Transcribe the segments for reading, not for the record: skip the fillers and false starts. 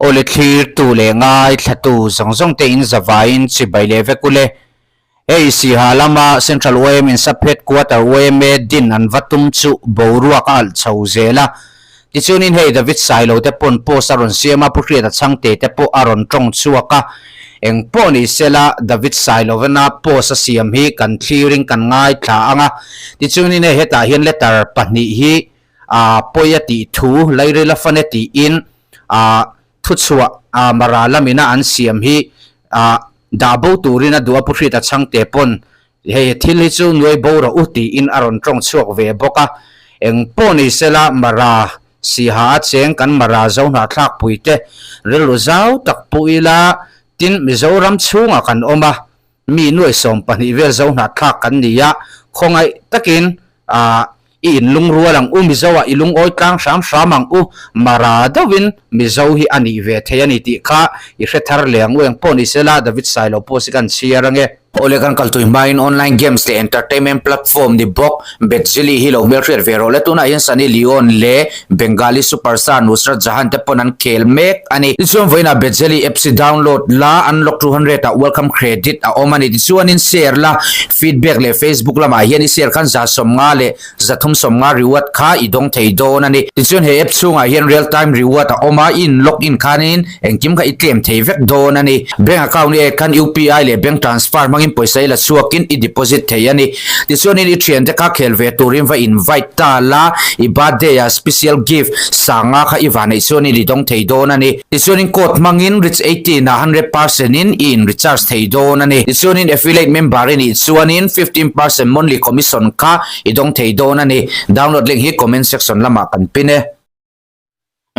Awle thlirtu leh ngaithlatu zawng zawng te in zavaiin chibai leh vek ule. Hei Siha lama Central yma in Sub Headquarter yma din an va tum chu boruak a alh chho zel a. Tichuanin hei David Sailo te pawn post a rawn siam a, Pu Hriata Chhangte te pawh a rawn tawng chhuak a. Eng pawh ni sela David Sailovena post a siam hi kan thlirin kan ngaithla ang a. Tichuanin hei hetah hian letter pahnih hi a pawi a tih thu Lairila fane tiin a thuchhuah a Mara lamina an siam hi a dah bo turin a duh a, Pu Hriata Chhangte pawn hei thil hi chu nuai bo rawh u tiin a rawn tawng chhuak ve bawk a. Eng pawh ni sela Mara Siha a cheng kan Mara zo hnahthlak puite rilru zau tak pu ila tin Mizoram chhungah kan awm a, Mi nuai 12 vel zo hnahthlak kan ni a, khawngaih takin ah i inlungrual ang u, Mizo ah i lungawi tlang hram hram ang u, mara deuhin Mizo hi a nih ve thei a ni tih kha i hre thar leh ang u, engpawh ni sela David Sailo post hi kan chhiar ange. Awle kan kal tui hmain online games leh entertainment platform ni bawk Betzili hi lo hmelhriat ve rawh le, tunah hian Sunny Leone leh Bengali superstar Nusrat Jahan te pawn an khel mek a ni. Tichuan vawiinah Betzili apps hi download la, unlock 200 ah welcome credit a awm a ni. Tichuanin share la, feedback leh Facebook lamah hian i share khan 150 leh 350 reward kha i dawng thei dawn a ni. Tichuan he app chhungah hian real time reward a awm a, i in log in khanin Engkim kha i claim thei vek dawn a ni. Bank account i ek khan UPI leh bank transfer hmangin pawisa i la chhuakin i deposit thei a ni. Tichuanin i thiante kha khel ve turin va invite ta la, i birthday ah special gift sanga kha i vanneih chuanin i dawng thei dawn a ni. Tichuanin code hmangin Rich 18 ah 100% in i in recharge thei dawn a ni. Tichuanin affiliate member i nih chuanin 15% monthly commission kha i dawng thei dawn a ni. Download link hi comment section lamah kan pin e.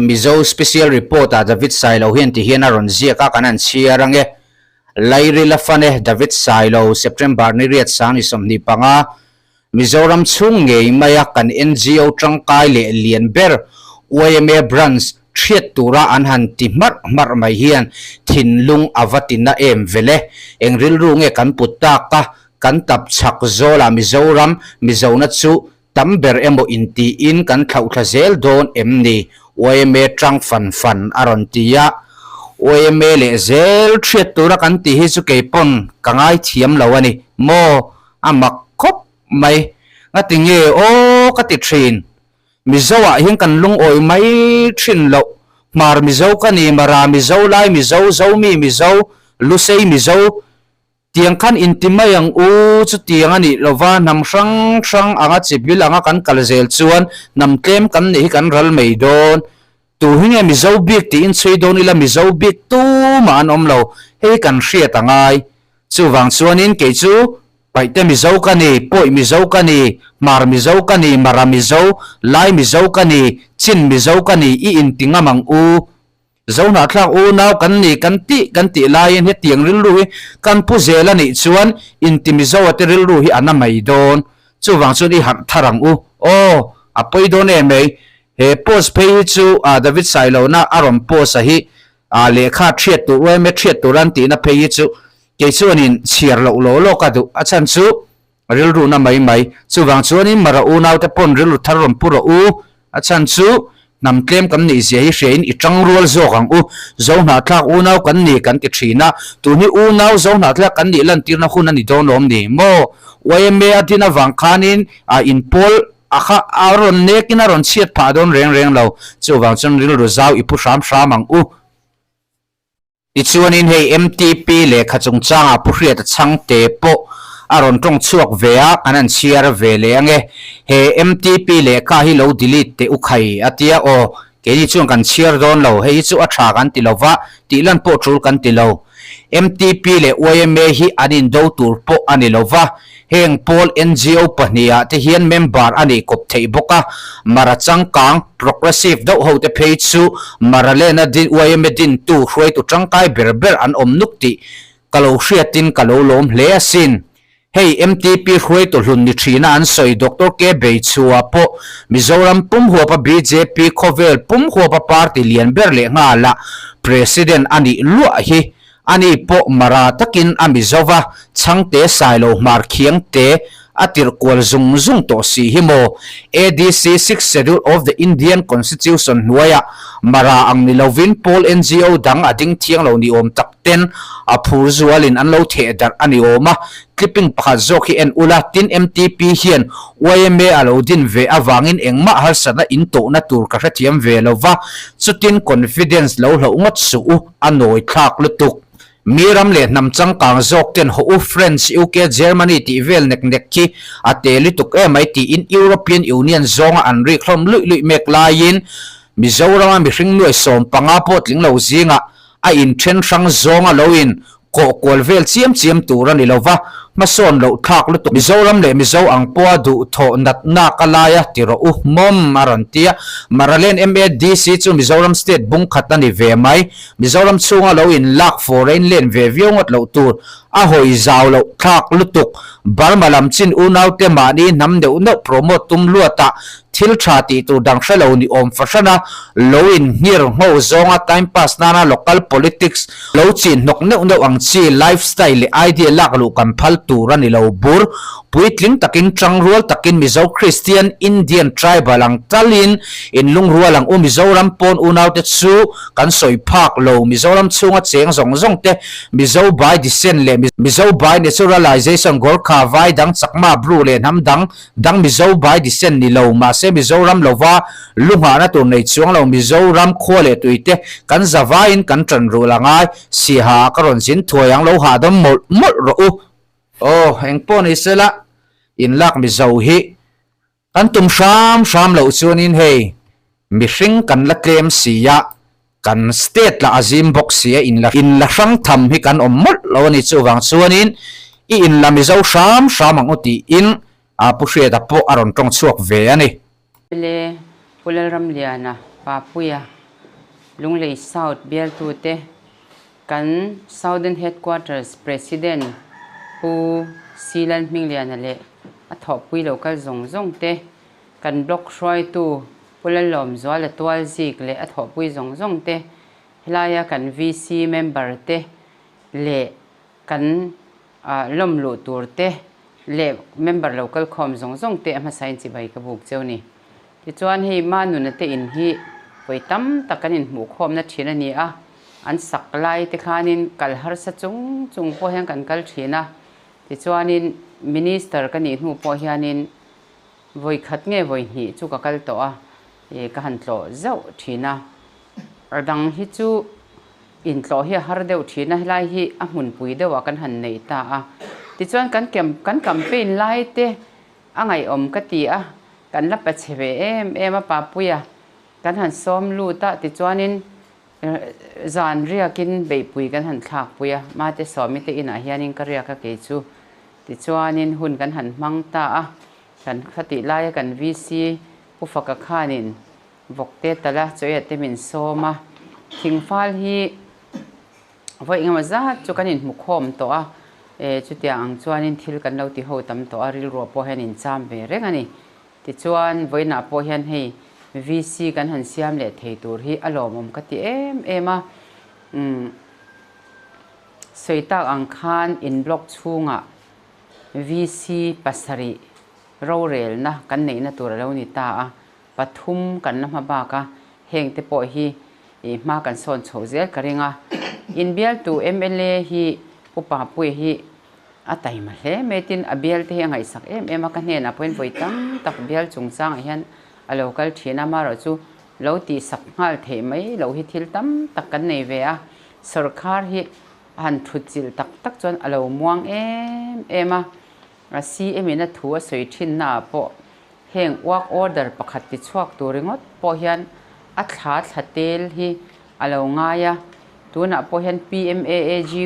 Mizo Special Report ah David Sailo hian ti hian a rawn ziak a, kan han chhiar ange. Lairil a fan e, David Sailo, September ni riat sang ni 25, Mizoram chhung ngei maia kan NGO tangkai leh lian ber yma Branch thiat tura an han ti hmarh hmarh mai hian thinlung a va ti na em vel e. Eng rilru nge kan put tak a, kan tap chhak zawlah Mizoram Mizona chu Tam ber emaw intiin kan thlauhthla zel dawn em ni? Yma tang fan fan a rawn ti a. Yma leh zel hriat tura kan tih hi chu kei pawn ka ngaithiam lo a ni maw? A mak khawp mai. Ngati nge aw ka ti thin. Mizo ah hian kan lungawi mai thin loh. Hmar Mizo ka ni, Mara Mizo, Lai Mizo, Zomi Mizo, Lusei Mizo. Tiang khan inti mai ang u, chutiang a nih lova hnam hrang hrang anga chi bil anga kan kal zel chuan hnam tlem kan nih hi kan ral mai dawn. Tu hi nge Mizo bik tiin chhui dawn ila Mizo bik tumah an awm lo, hei kan hriat a ngai. Chuvang chuanin kei chu Paihte Mizo ka ni, Pawih Mizo ka ni, Hmar Mizo ka ni, Mara Mizo, Lai Mizo ka ni, Chin Mizo ka ni i inti ngam ang u. Zohnahthlak unau kan ni kan tih kan tih laiin hetiang rilru hi kan pu zel a nih chuan inti Mizoa te rilru hi a na mai dawn. Chuvang chuan i harh thar ang u. Aw, a pawi dawn em mai. He post phei hi chu David Sailona a rawn post a hi lehkha thiat tur yma thiat tur an tihna phei hi chu kei chuanin chhiar loh law law ka duh. A chhan chu rilru na mai mai. Chuvang chuanin Mara unaute pawn rilru thar rawn pu rawh u. A chhan chu hnam tlem kan nih zia hi hriain i tang rual zawk ang u. Zo hnahthlak unau kan ni kan ti thin a, tun hi unau zo hnahthlak kan nih lantirna hun a ni dawn lawm ni maw? Yma a din avang khanin a inpawl a kha a rawn nekin a rawn chhiat phah dawn reng reng lo. Chuvang chuan rilru zau i pu hram hram ang u. Tichuanin hei MTP lehkha chungchangah Pu Hriata Chhangte pawh a rawn tawng chhuak ve a, kan han chhiar ve leh ange. He MTP lehkha hi lo delete teh u khai a tia aw, keini chuan kan chhiar dawn lo, hei hi chu a tha kan ti lo va, tih lan pawh tul kan ti lo. MTP leh yma hi an indo tur pawh a ni lo va, Heng pawl NGO pahniha te hian member a nih kawp theih bawk a, Mara changkang, progressive deuh ho te phei chu Maralena din yma dintu hruaitu tangkai ber ber an awm nuk tih ka lo hriatin ka lo lawm hle asin. Hei MTP hruaitu hlun ni thina an sawi Doctor K Beichhua pawh Mizoram pum huapa bjp khawvel pum huapa party lian ber leh nghala President a nih luah hi Ani pawh mara takin a mi zo va, Chhangte Sailo Hmar Khiangte a tirh kual zung zung tawh si hi maw? ADC Sixth Schedule of the Indian Constitution hnuaiah Mara ang ni lovin pawl NGO dang a ding thiang lo ni awm tak ten a phur zualin an lo theh darh a ni awm a. Clipping pakhat zawk hi en ula, tin MTP hian yma a lo din ve avangin engmah harsatna in tawhna tur ka hrethiam ve lo va, chutin confidence lo hloh ngawt suh u, a nawi thlak lutuk. Mi ram leh hnam changkang zawk ten haw u France, UK, Germany tih vel nek nek khi a te lutuk emai tiin European Union zawnga an rik hlawm luih luih mek laiin Mizorama mihring nuai 15 pawh tling lo zingah a inthen hrang zawnga lo in kawh kual vel chiam chiam tur a ni lo va, hmasawn loh thlak lutuk. Mizoram leh Mizo ang pawha duhthawh natna ka lai a ti rawh u, mawm a rawn ti a. Maralen MADC chu Mizoram state bung khat a ni ve mai. Mizoram chhunga lo in lak foreign len ve viau ngawt loh tur a hawi zau loh thlak lutuk. Burma lam chin unaute mahni hnam neuh neuh promote tum luatah thil tha tih tur dang hre lo ni awm fahran a, lo in nghir ngho zawnga time pass nana local politics lo chin hnawk neuh neuh ang chi lifestyle leh idea lak luh kan phal tur a ni lo bur. Puitling takin tangrual takin Mizo Kristian Indian tribal ang talin inlungrual ang u Mizoram pawn unaute chu Kan sawi phak lo, Mizoram chhunga cheng zawng zawng te, Mizo by descent leh Mizo by naturalization, Gorkha, Vai dang, Chakma, Bru leh hnam dang dang Mizo by descent ni lo, mahse Mizoram lova lu nghahna tur nei chuang lo Mizoram khua leh tui te kan za vaiin kan tan rul a ngai, Siaha ah ka rawn zin thuai ang lo hahdam mawlh mawlh rawh u. Aw, engpawh ni sela, inlak Mizo hi Kan tum hram hram loh chuanin hei mihring kan la tlem si a, kan state lah a zim bawk si a, in la in la hrang tham hi kan awm mawlh lo a ni. Chuvang chuanin i in la Mizo hram hram ang u tiin a Pu Hriata pawh a rawn tawng chhuak ve a ni. Le Pu Lalramliana, Papuia, Lunglei South bialtute Kan Southern Headquarters President Pu Si Lalhmingliana leh a thawhpui lo kal zawng zawng te, kan Block hruaitu Pu Lallawmzuala Tualzik leh a thawhpui zawng zawng te, helaia kan VC member te leh kan lawm luh tur te leh member lo kal khawm zawng zawng te a hmasain chibai ka buk cheu ni. Tichuan hei Manuna te in hi vawi tam tak kan inhmuh khawmna thin a ni a, an sak lai te khanin kal harsa chung chung pawh hian kan kal thin a, tichuanin Minister ka nih hnu pawh hianin vawi khat nge vawi hnih chu ka kal tawh a, ih ka han tlawh zauh thin a, a dang hi chu intlawh hi a har deuh thin a, helai hi a hmunpui deuhah kan han neih ta a, tichuan kan kan campaign lai te a ngaihawm ka ti a, kan la pa chhe ve em em a Papuia kan han sawm lut a, tichuanin zan riakin beihpui kan han thlakpui a, Mate Sawmi te inah hianin ka riak a kei chu, tichuanin hun kan han hmang ta a, kan khatih laia kan VC Pu Faka khanin vawkte tala chawiah te min sawm a, thingfal hi vawi engemaw zat chu kan inhmu khawm tawh a, e chutiang ang chuanin thil kan lo ti ho tam tawh a, rilruah pawh hian incham ve reng a ni. Tichuan, vawiinah pawh hian hei VC kan han siam leh thei tur hi a lawmawm ka ti em em a. Umm sawi tak ang khan in block chhungah VC pasarih rorelna kan neihna tur a lo ni ta a, pathum kan la hma bak a, heng te pawh hi ih hma kan sawn chhoh zel ka ring a. Inbialtu mla hi Pu Papuia hi A taima hle mai tin a bial te hi a ngaihsak em em a, ka hnenah pawhin vawi tam tak bial chungchangah hian a lo kal thin a, amaherawh chu lo tihsak nghal theih mai loh hi thil tam tak kan nei ve a, sawrkhar hi a han thut chilh tak tak chuan a lo muang em em a, a CM in a thu a sawi thin naah pawh heng work order pakhat ti chhuak tur ringawt pawh hian a thla thla tel hi a lo ngai a, tunah pawh hian PMAAGY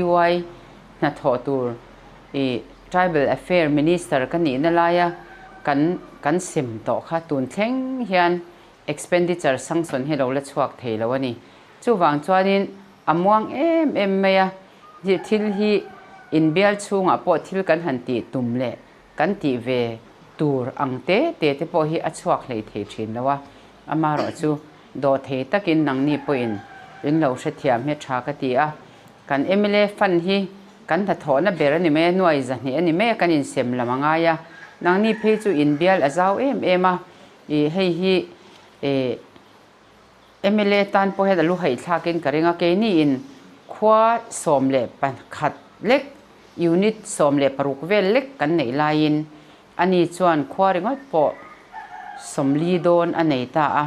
hnathawh tur ih Tribal Affair Minister ka nihna laia kan kan sem tawh kha tun thleng hian expenditure sanction hi lo la chhuak thei lo a ni. Chuvang chuanin a muang em em mai a, thil hi inbial chhungah pawh thil kan han tih tum leh kan tih ve tur ang te te te pawh hi a chhuak hlei thei thin lo a, amaherawh chu dawhthei takin nangni pawhin in lo hrethiam hi tha ka ti a, kan mla fund hi kan hnathawhna ber a ni mai a, nuai 200 a ni mai a, kan insem lam a ngai a, Nangni phei chu inbial a zau em em a, ih hei hi eh mla tan pawh hian a lu haih thlakin ka ring a, keiniin khua 11 lek, unit 16 vel lek kan neih laiin ani chuan khua ringawt pawh 40 dawn a nei ta a.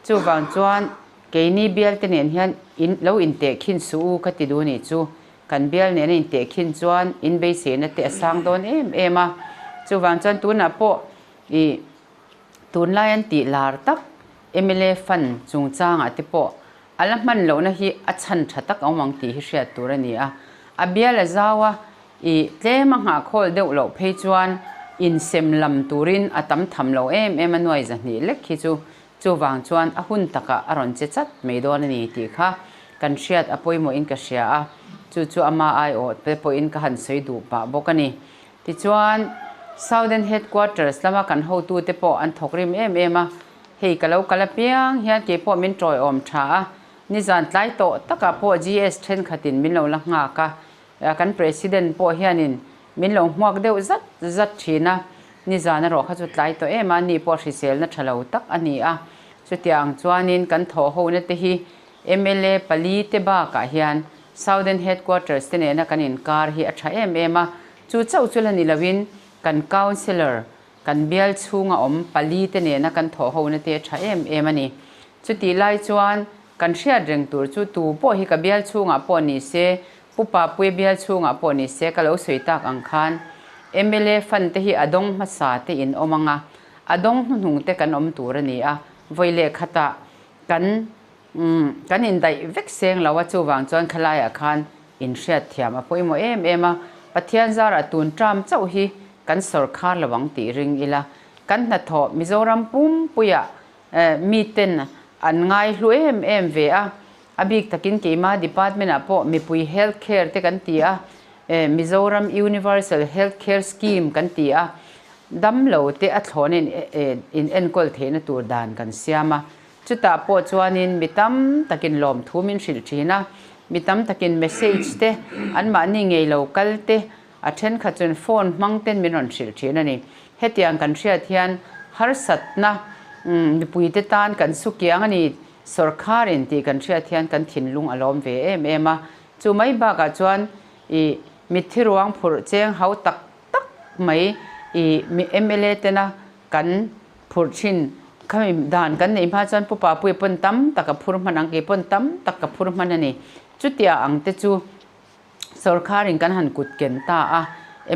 Chuvang chuan keini bialte nen hian in lo intehkhin suh u ka ti duh nih chu. Kan bial nen a intehkhin chuan in beiseina te a sang dawn em em a. Chuvang chuan tunah pawh ih tunlai an tih lar tak mla fund chungchangah te pawh a la hman lohna hi a chhan tha tak a awm ang tih hi hriat tur a ni a. A bial a zau a, ih tlem a nghahkhawl deuh loh phei chuan insem lam turin a tam tham lo em em a nuai 200 lek hi chu Chuvang chuan a hun takah a rawn che chat mai dawn a ni tih kha kan hriat a pawimawhin ka hria a, chu chu ama aiawh te pawhin ka han sawi duh pah bawk a ni. Tichuan, Southern Headquarters lama kan hotute pawh an thawk rim em em a, hei ka lo kal apiang hian kei pawh min tawiawm tha a, nizan tlai tawh takah pawh GS thenkhatin min lo la nghak a, Kan President pawh hianin min lo hmuak deuh zat zat thin a, nizan erawh kha chu tlai tawh em a, ni pawh hriselna tha lo tak a ni a. Chutiang chuanin kan thawh hona te hi mla pali te bakah hian Southern Headquarters te nena kan inkar hi a tha em em a, chu chauh chu la ni loin kan Councillor kan bial chhunga awm pali te nena kan thawh hona te a tha em em a ni. Chutih lai chuan kan hriat reng tur chu tu pawh hi ka bial chhungah pawh ni se, Pu Papuia bial chhungah pawh ni se ka lo sawi tak ang khan mla fund te hi a dawng hmasa te in awm ang a, a dawng hnuhnung te kan awm tur a ni a, vawi leh khatah kan kan indaih vek seng lo a, chuvang chuan khalaiah khan inhriat thiam a pawimawh em em a, Pathian zarah tun term chauh hi kan sawrkhar lo ang tih ring ila, kan hnathawh Mizoram pumpuiah miten an ngai hlu em em ve a, a bik takin keimah department ah pawh mipui health care te kan ti a, Mizoram Universal Health Care Scheme kan ti a, damlo te a thlawn in enkawl theihna tur dan kan siam a, chutah pawh chuanin mi tam takin lawmthu min hrilh thin a, mi tam takin message te anmahni ngei lo kal te A thenkhat chuan phone hmang ten min rawn hrilh thin a ni. Hetiang kan hriat hian harsatna mipuite tan kan su kiang a ni, sawrkharin tih kan hriat hian kan thinlung a lawm ve em em a. Chu mai bakah chuan ih mitthi ruang phurh cheng hau tak tak mai ih mla tena kan phurh thin khami dan kan neih hma chuan Pu Papuia pawn tam tak a phur hman ang, kei pawn tam tak ka phur hman a ni. Chutia ang te chu. Sawrkharin kan han kut ken ta a,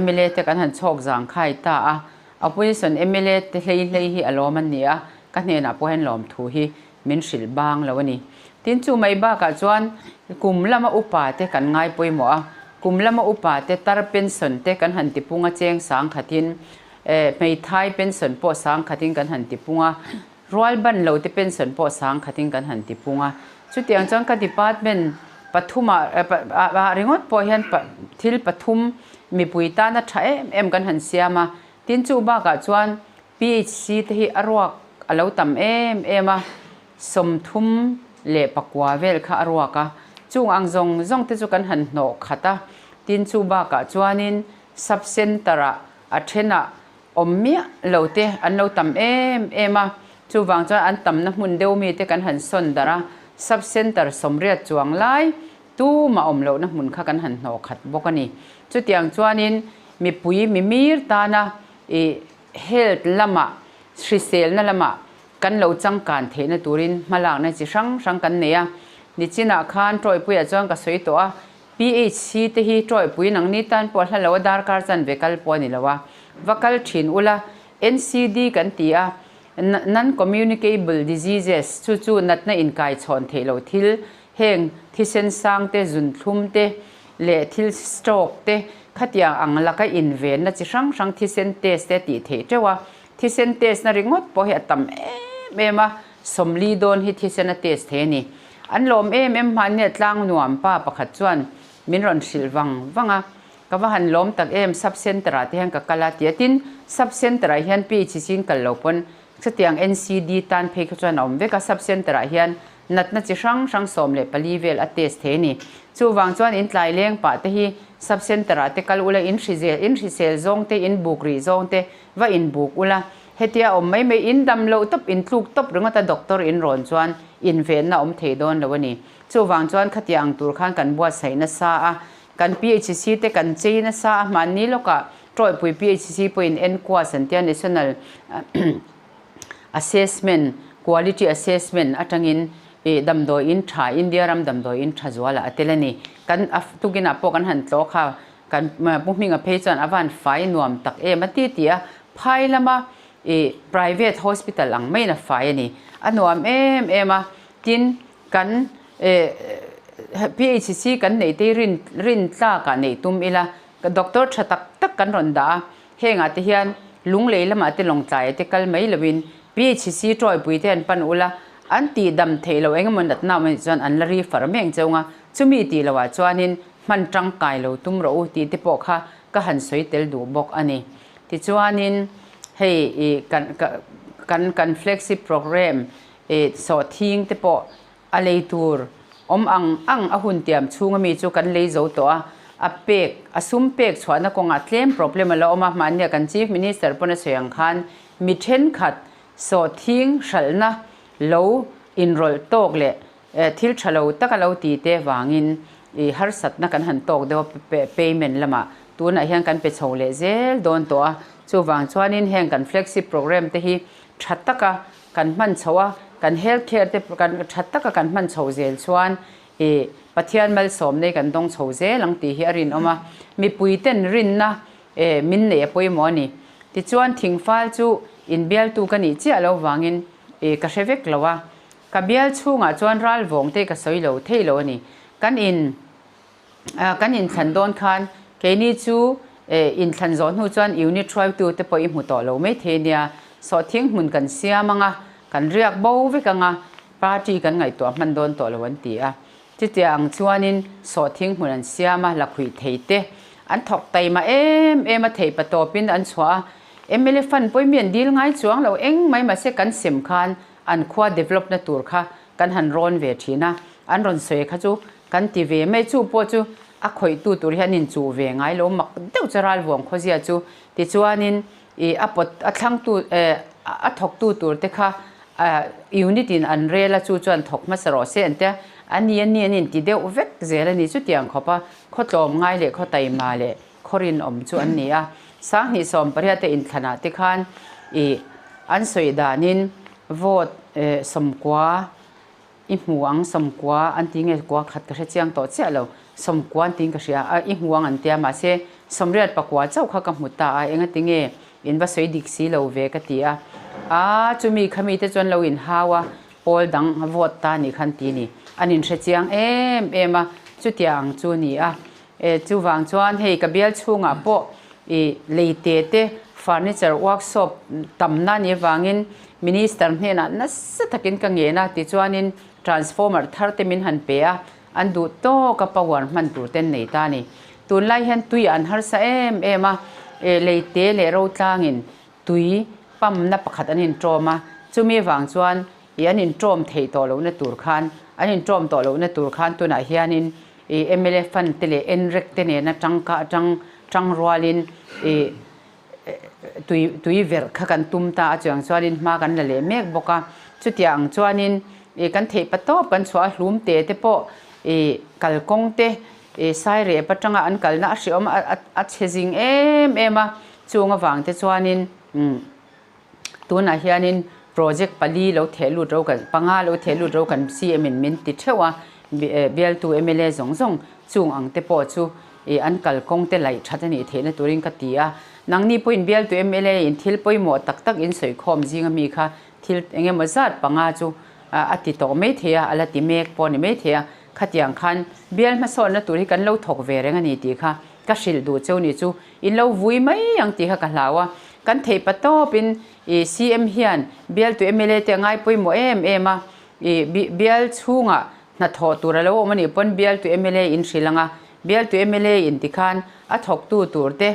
mla te kan han chhawk zang khai ta a, opposition mla te hlei hlei hi a lawm an ni a, ka hnenah pawh hian lawmthu hi min hrilh bang lo a ni. Tin, chu mai bakah chuan kum lama upa te kan ngai pawimawh a, kum lama upa te tar pension te kan han tipung a cheng sangkhatin, hmeithai pension pawh sangkhatin kan han tipung a, Rual ban lo te pension pawh sang khatin kan han ti pung a. Chutiang chuan ka department pathumah ah ringawt pawh hian thil pathum mipui tana tha em em kan han siam a. Tin chu bakah chuan PHC te hi a ruak a lo tam em em a, 39 vel kha a ruak a. Chung ang zawng zawng te chu kan han hnawh khat a. Tin chu bakah chuanin sub centre ah a thenah Awm miah lo te an lo tam em em a, chuvang chuan an tamna hmun deuh mi te kan han sawn darh a, sub centre 80 chuang lai tumah awm lohna hmun kha kan han hnawh khat bawk a ni. Chutiang chuanin mipui mimir tana ih health lamah hriselna lamah kan lo changkan theihna turin hmalakna chi hrang hrang kan nei a, nichinah khan Tawipuiah chuan ka sawi tawh a, PHC te hi tawihpui nangni tan pawh hla lo a darkar chanve kal pawh a ni lo a, va kal thin ula, NCD kan ti a, Non-communicable diseases chu chu natna inkai chhawn theih lo thil, heng thisen sang te, zunthlum te leh thil stroke te khatiang ang laka invenna chi hrang hrang thisen test te a tih theih teuh a, thisen test na ringawt pawh hi a tam em em a, 40 dawn hi thisen a test thei a ni. An lawm em em hmannia tlang nuam pa pakhat chuan min rawn hrilh vang vang a, ka va han lawm tak em sub centre ah te hian ka kal a ti a, tin sub centre ah hian PHC in kal lo pawn chutiang NCD tan phei kha chuan a awm vek a, sub centre ah hian Natna chi hrang hrang 14 vel a test thei a ni. Chuvang chuan in tlai leng pah te hi sub centre ah te kal ula in hrizel in hrisel zawng te in buk rih zawng te va in buk ula hetia awm mai mai in dam loh tawp in tluk tawp ringawt a doctor in rawn chuan in venna awm thei dawn lo a ni. Chuvang chuan khatia ang tur khan kan buatsaih nasa a kan PHC te kan chei nasa a hmanni lawkah Tawipui PHC pawhin NQAS an tia National Assessment, Quality Assessment, atangin ih damdawi in tha, India ram damdawi in tha zualah a tel a ni. Kan a tukinah pawh kan han tlawh kha kan Pu Hminga phei chuan a van fai nuam tak em a ti ti a, phai lama ih private hospital ang maiin a fai a ni. A nuam em em a, tin kan ih PHC kan neih te hi rin rin tlakah neih tum ila Ka doctor tha tak tak kan rawn dah a, hengah te hian lunglei lamah te lawngtlai te kal mai loin PHC tawipui te an pan ula, an tih dam theih loh eng emaw natna awm anih chuan an la ri far mek cheu nga, chumi tih loh ah chuanin hman tangkai lo tum rawh u tih te pawh kha ka han sawi tel duh bawk a ni. Tichuanin hei ih kan kan kan flagship program ih sawhthing te pawh A lei tur awm ang ang a hun tiam chhunga mi chu kan lei zo tawh a, a pek, a sum pek chhuahna kawngah tlem problem a la awm a, hmannia kan Chief Minister pawn a sawi ang khan mi thenkhat sawhthing hralhna lo inrawlh tawk leh thil tha lo taka lo ti te vangin i harsatna kan han tawk deuh a payment lamah tunah hian kan pe chho leh zel dawn tawh a, chuvang chuanin heng kan flexi program te hi tha taka Kan hman chho a, kan health care te kan tha taka kan hman chho zel chuan ih Pathian malsawm nei kan dawng chho zel ang tih hi a rinawm a, mipui ten rinna eh min neih a pawimawh a ni. Tichuan thingfal chu inbialtu ka nih chiah lo vangin ih ka hre vek lo a, ka bial chhungah chuan ral vawng te ka sawi lo thei lo a ni. Kan in. Kan inthlan dawn khan keini chu inthlan zawh hnu chuan unit hruaitu te pawh i hmu tawh lo mai thei nia. Sawhthing hmun kan siam ang a, kan riak bo vek ang a, party kan ngaihtuah hman dawn tawh lo an ti a. Chutia ang chuanin sawhthing hmun an siam a, lakhuih thei te an thawk taima em em a, thei patawpin an chhuah a. Mla fund pawhin mi an dil ngai chuang lo eng mai mahse kan sem khan an khua develop na tur kha kan han rawn ve thin a, an rawn sawi kha chu Kan ti ve mai chu pawh chu a khawihtu tur hian inchuh ve ngai lo mak deuh chu ralvuang khawzia chu tichuanin ih a pawt a thlangtu eh a thawktu tur te kha ah unit in an rel a chu chuan thawk hmasa rawh se an tia a ni a ni an inti deuh vek zel a ni chutiang khawp a khawtlawm ngai leh khaw taima leh khaw rinawm chu an ni a sanghnih 18 te inthlanah te khan ih an sawi danin vote eh 90 I hmu ang 90 an ti nge kua khat ka hre chiang tawh chiah lo, 90 an tiin ka hria a, i hmu ang an tia mahse 89 chauh kha ka hmu ta a, engati nge in va sawi dik si lo ve ka ti a, aa chumi khami te chuan lo inhau a, pawl dang vote ta nih khan ti ni, an inhre chiang em em a, chutia ang chu ni a, e chuvang chuan hei ka bial chhungah pawh i leite te furniture workshop tamna ni avangin Minister hnenah nasa takin ka ngen a, tichuanin transformer thar te min han pe a, an duh tawk a power hman tur ten nei ta a ni. Tunlai hian tui an harsa em em a, e leite leh rotlangin tui pump na pakhat an inṭawm a, chumi vang chuan i an inṭawm theih tawh lohna tur khan an inṭawm tawh lohna tur khan tunah hianin i mla fund te leh NREC te nena tangka atang tangrualin i tui tui verh kha kan tum ta a chuang chuanin hma kan la leh mek bawk a chutiang ang chuanin ih kan theih pa tawp kan chhuah a hlum te te pawh ih kalkawng te ih sairep atanga an kalna a hreawm a a chhe zing em em a chung avang te chuanin umm tunah hianin project pali lo theh lut ro kan panga lo theh lut ro kan CM in min ti theuh a bialtu mla zawng zawng chung ang te pawh chu ih an kalkawng te laih that a nih theihna turin ka ti a, nangni pawhin bialtu mla in thil pawimawh tak tak in sawikhawm zinga mi kha thil eng emaw zat panga chu a ti tawh mai thei a, a la ti mek pawh a ni mai thei a, khatiang khan bial hmasawnna tur hi kan lo thawk ve reng a ni tih kha ka hrilh duh cheu ni chu in lo vui mai ang tih kha ka hlau a, kan theih pa tawpin ih CM hian bialtu mla te a ngai pawimawh em em a, ih bial chhungah Hnathawh tur a lo awm a nih pawn bialtu mla in hrilh ang a, bialtu mla in tikhan a thawktu tur te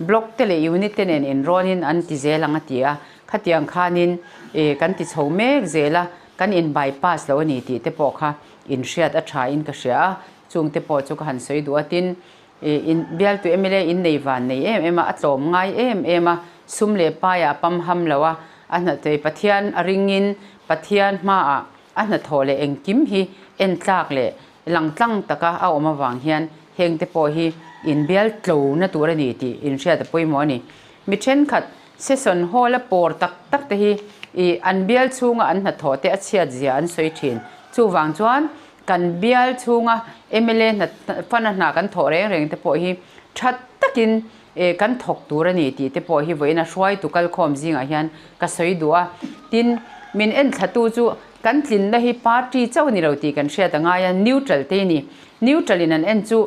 block te leh unit te nen inrawnin an ti zel ang a ti a, khatiang khanin ih kan ti chho mek zel a. kan in bypass lo a ni tih te pawh kha in hriat a tha in ka hria a, chung te pawh chu ka han sawi duh a. Tin, in bialtu mla in nei van nei em em a, a tlawm ngai em em a, sum leh paiah a pam ham lo a, a hnathawh Pathian a ringin Pathian hmaah a hnathawh leh engkim hi entlak leh langtlang taka a awm avang hian heng te pawh hi inbial tlo na tur a ni tih inhriat a pawimawh a ni. Mi thenkhat session hall a pawr tak tak te hi ih an bial chhunga an hnathawh te a chhiat zia an sawi thin. Chuvang chuan kan bial chhunga mla hna fana hna kan thawh reng reng te pawh hi tha takin E, kan thawk tur a ni tih te pawh hi vawiin a hruaitu kalkhawm zingah hian ka sawi duh a. Tin, min enthlatu chu kan tlinna hi party chauh a ni lo tih kan hriat a ngai a, neutral te ni. Neutral in an en chu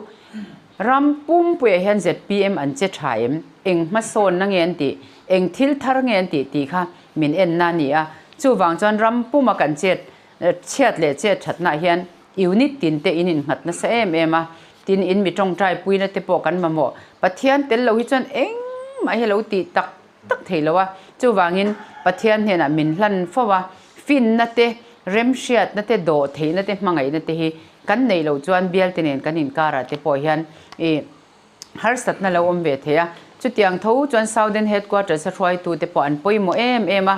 ram pumpuiah hian zpm an che tha em? Eng hmasawnna nge an tih? Eng thil thar nge an tih tih kha min enna a ni a. Chuvang chuan ram puma kan chet chhiat leh chet thatnaah hian Unit tin te in innghat nasa em em a, tin in mi tawngtai puina te pawh kan mamawh. Pathian tel lo hi chuan engmah hi a lo tih tak tak thei lo a, chuvangin Pathian hnenah min hlan fo a, finna te, remhriatna te, dawh theihna te, hmangaihna te hi kan neih loh chuan bialte nen kan inkarah te pawh hian ih harsatna lo awm ve thei a. Chutiang tho chuan Southern Headquarters a hruaitute pawh an pawimawh em em a,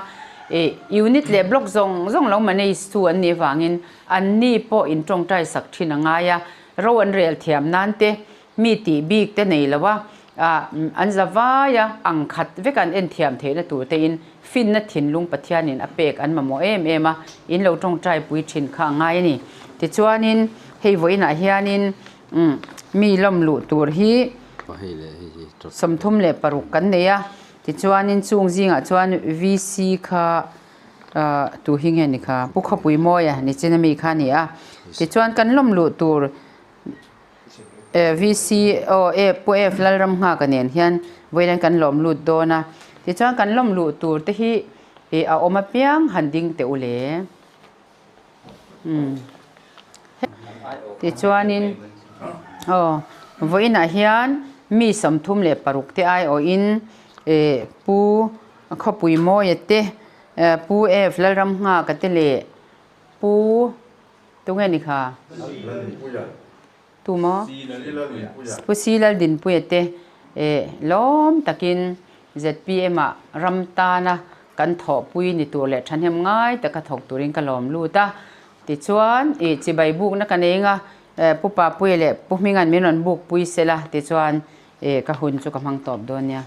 ih unit leh block zawng zawng lo manage tu an nih vangin anni pawh in tawngtai sak thin a ngai a, ro an rel thiam nan te, mi tih bik te nei lo a, ah an za vai a, ang khat vek an en thiam theihna tur te in finna thinlung Pathianin a pek an mamawh em em a, in lo tawngtai pui thin kha a ngai a ni. Tichuanin hei vawiinah hianin Umm, mi lawm luh tur hi 36 kan nei a, tichuanin chung zingah chuan VC kha ahh tu hi nge ni kha Pu Khawpui Mawia ni chin ami kha a ni a, tichuan kan lawm luh tur VC aw e Pu F Lalramnghaka nen hian vawiin kan lawm lut dawn a, tichuan kan lawm luh tur te hi ih a awm apiang han ding teh u le. Tichuanin aw vawiinah hian mi 36 te aiawhin eh Pu Khawpui Mawia te Pu F Lalramnghaka te leh Pu tunge ni kha? Tu maw? Pu Si Laldinpuia te lawm takin zpm ah ram tana kan thawhpui ni tur leh thahnem ngai taka thawk turin ka lawm lut a. Tichuan ih chibai bukna ka nei anga Pu Papuia leh Pu Hminga'n min rawn bukpui sela tichuan ih ka hun chu ka hmang tawp dawn nia.